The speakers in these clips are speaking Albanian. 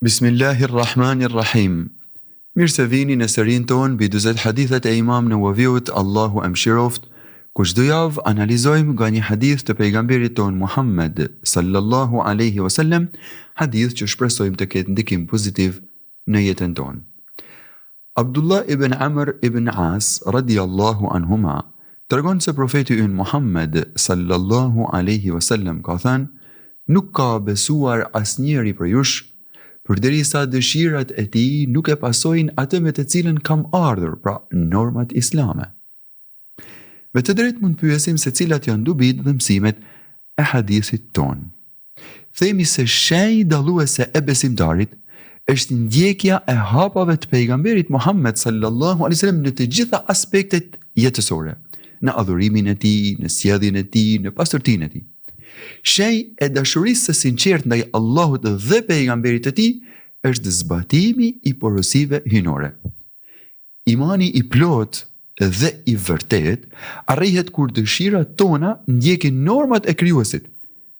Bismillahirrahmanirrahim. Mirë se vini në serinë tonë mbi 40 hadithet e Imam Neveviut, Allahu e mëshiroftë, ku çdo javë analizojmë nga një hadith të pejgamberit tonë Muhammed sallallahu alaihi wasallam, hadith që shpresojmë të ketë ndikim pozitiv në jetën tonë. Abdullah ibn Amr ibn As radiallahu anhuma tregon se profeti ynë Muhammed sallallahu alaihi wasallam ka thënë: Nuk ka besuar asnjëri prej jush, përderisa dëshirat e tij nuk e pasojnë atë me të cilën kam ardhur, pra normat islame. Me të drejtë mund të pyesim se cilat janë dobitë dhe mësimet e hadithit tonë. Themi se shenjë dalluese e besimtarit është ndjekja e hapave të pejgamberit Muhammed sallallahu alaihi wasallam në të gjitha aspektet jetësore, në adhurimin e tij, në sjelljen e tij, në pastërtinë e tij. Shenjë e dashurisë së sinqertë ndaj Allahut dhe pejgamberit të tij është zbatimi i porosive hyjnore. Imani i plotë dhe i vërtetë arrihet kur dëshirat tona ndjekin normat e krijuesit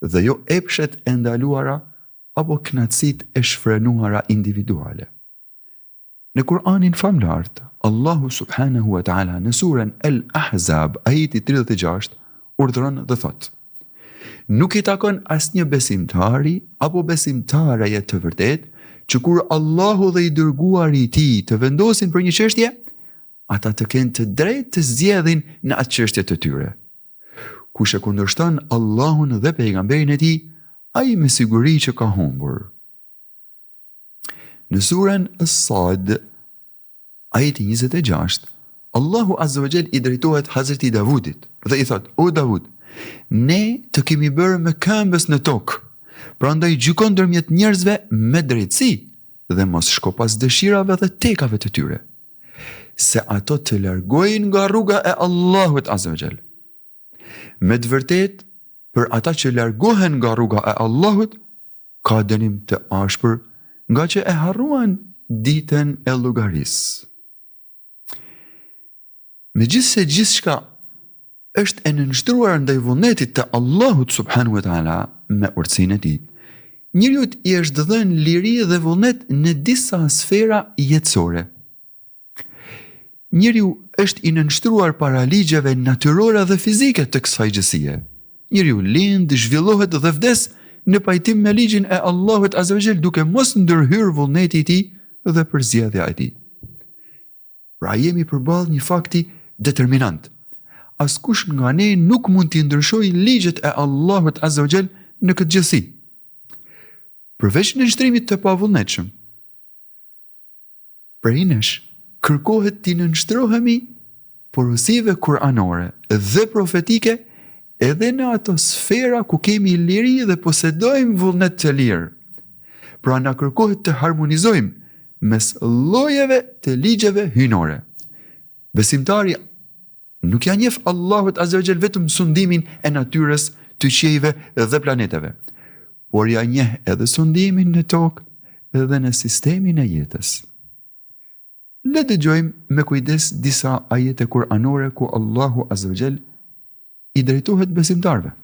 dhe jo epshet e ndaluara apo kënaqësitë e shfrenuara individuale. Në Kur'anin famëlartë, Allahu subhanahu wa taala në suren El Ahzab, ajeti 36, urdhëron dhe thotë: Nuk i takon asnjë besimtari apo besimtareje të vërtetë që kur Allahu dhe i dërguari i tij të vendosin për një çështje, ata të kenë të drejtë të zgjedhin në atë çështje të tyre. Kush e kundërshton Allahun dhe pejgamberin e tij, ai me siguri që ka humbur. Në suren As-Sad, Ajeti 26, Allahu Azza wa Jall i drejtohet Hazreti Davudit dhe i thotë: "O Davud, ne të kemi bërë mëkëmbës në tokë, prandaj gjyko ndërmjet njerëzve me drejtësi dhe mos shko pas dëshirave dhe tekave të tyre, se ato të largojnë nga rruga e Allahut Azza wa Jall. Me të vërtetë, për ata që largohen nga rruga e Allahut, Ka dënim të ashpër, ngaqë e harruan ditën e llogarisë. Megjithëse gjithçka është e nënshtruar ndaj vullnetit të Allahut subhanahu wa taala me urtësinë e tij, njeriut i është dhënë liri dhe vullnet në disa sfera jetësore. Njeriu është i nënshtruar para ligjeve natyrore dhe fizike të kësaj gjithësie. Njeriu lind, zhvillohet dhe vdes në pajtim me ligjin e Allahut Azza wa Jall duke mos ndërhyrë vullneti i tij dhe përzgjedhja e tij. Pra jemi përballë një fakti determinant. Askush nga ne nuk mund t'i ndryshojë ligjet e Allahut Azza wa Jall në këtë gjithësi. Përveç nënshtrimit të pavullnetshëm, Prej nesh kërkohet t'i nënshtrohemi porosive kuranore dhe profetike edhe në ato sfera ku kemi liri dhe posedojmë vullnet të lirë. Pra na kërkohet të harmonizojmë mes llojeve të ligjeve hyjnore. Besimtari Nuk ia njeh Allahut Azza wa Jall vetëm sundimin e natyrës, të qiejve dhe planeteve, por ia njeh edhe sundimin në tokë dhe në sistemin e jetës. Le të dëgjojmë me kujdes disa ajete kuranore ku Allahu Azza wa Jall i drejtohet besimtarëve.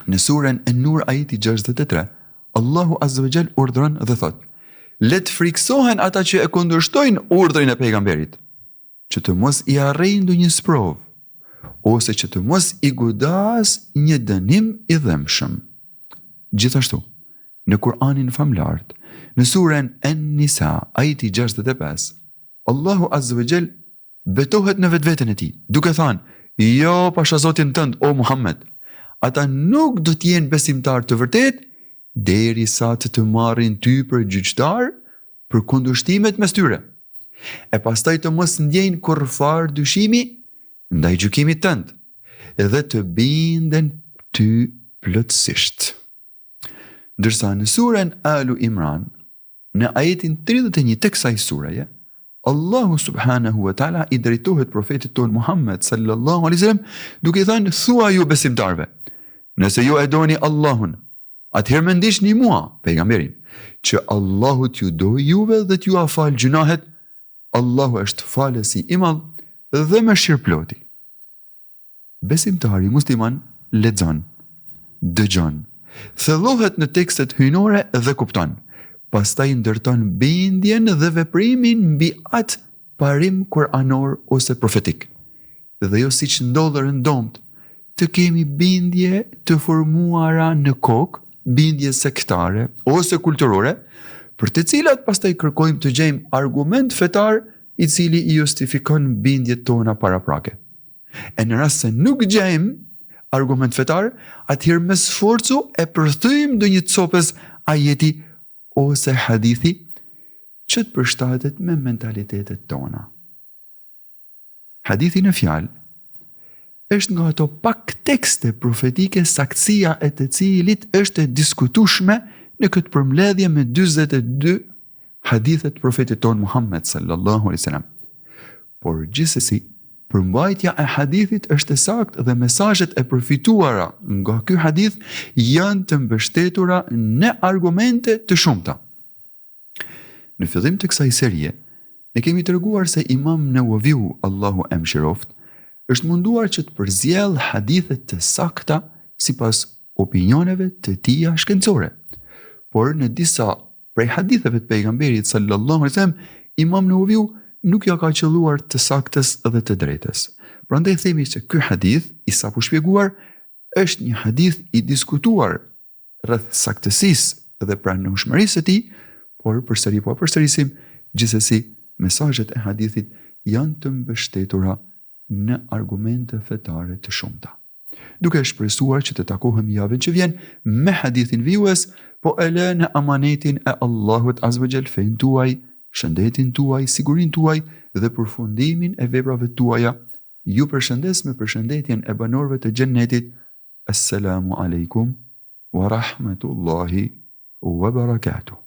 Në suren En-Nur ajeti 63, Allahu Azza wa Jall urdhëron dhe thotë: Le të frikësohen ata që e kundërshtojnë urdhrin e pejgamberit, që të mos i arrijë ndonjë sprovë, ose që të mos i godasë një dënim i dhembshëm. Gjithashtu, në Kur'anin famëlartë, në suren En-Nisa, ajeti 65, Allahu Azza wa Jall betohet në vetveten e tij, duke thënë: "Jo, pasha Zotin tënd, o Muhammed, ata nuk do të jenë besimtarë të vërtetë derisa të të marrin ty për gjyqtar për kundërshtimet mes tyre, e pastaj të mos ndjejnë kurrfarë dyshimi ndaj gjykimit tënd dhe të binden ty plotësisht. Ndërsa në suren Alu Imran, në ajetin 31 të kësaj sureje, Allahu subhanahu wa taala i drejtohet profetit tonë Muhammed sallallahu alaihi wasallam duke i thënë thuaju besimtarëve, nëse ju e doni Allahun, Atëherë më ndiqni mua, pejgamberin, që Allahu t'ju dojë juve dhe t'jua falë gjynahet, Allahu është falësi i madh dhe mëshirëploti. Besimtari musliman lexon, dëgjon, thellohet në tekstet hyjnore dhe kupton. pastaj ndërton bindjen dhe veprimin mbi atë parim kuranor ose profetik. Dhe jo siç ndodh rëndomtë, të kemi bindje të formuara në kokë, bindje sektare ose kulturore, për të cilat pastaj kërkojmë të gjejmë argument fetar i cili i justifikon bindjet tona paraprake. E në rast se nuk gjejmë argument fetar, atëherë me sforcu e përthyjmë ndonjë copëz ajeti ose hadithi që të përshtatet me mentalitetet tona. Hadithi në fjalë është nga ato pak tekste profetike saktësia e të cilit është e diskutueshme në këtë përmbledhje me 42 hadithe të profetit tonë Muhammed sallallahu alaihi wasallam. Por gjithsesi, përmbajtja e hadithit është e saktë dhe mesazhet e përfituara nga ky hadith janë të mbështetura në argumente të shumta. Në fillim të kësaj serie, ne kemi treguar se Imam Neveviu, Allahu e mëshiroftë, është munduar që të përzgjedhë hadithe të sakta sipas opinioneve të tija shkencore. Por në disa prej haditheve të pejgamberit sallallahu alaihi wasallam, Imam Neveviu nuk ia ka qëlluar të saktës dhe të drejtës. Prandaj themi se ky hadith i sapo shpjeguar është një hadith i diskutuar rreth saktësisë dhe pranueshmërisë së tij, por përsëri po e përsërisim, gjithsesi mesazhet e hadithit janë të mbështetura në argumente fetare të shumta. Duke shpresuar që të takohemi javën që vjen me hadithin vijues, po e lë në amanetin e Allahut Azza wa Jall fenë tuaj, shëndetin tuaj, sigurinë tuaj dhe përfundimin e veprave tuaja. Ju përshëndes me përshëndetjen e banorëve të Xhennetit, Esselamu Alejkum wa Rahmetullahi wa Barakatuh.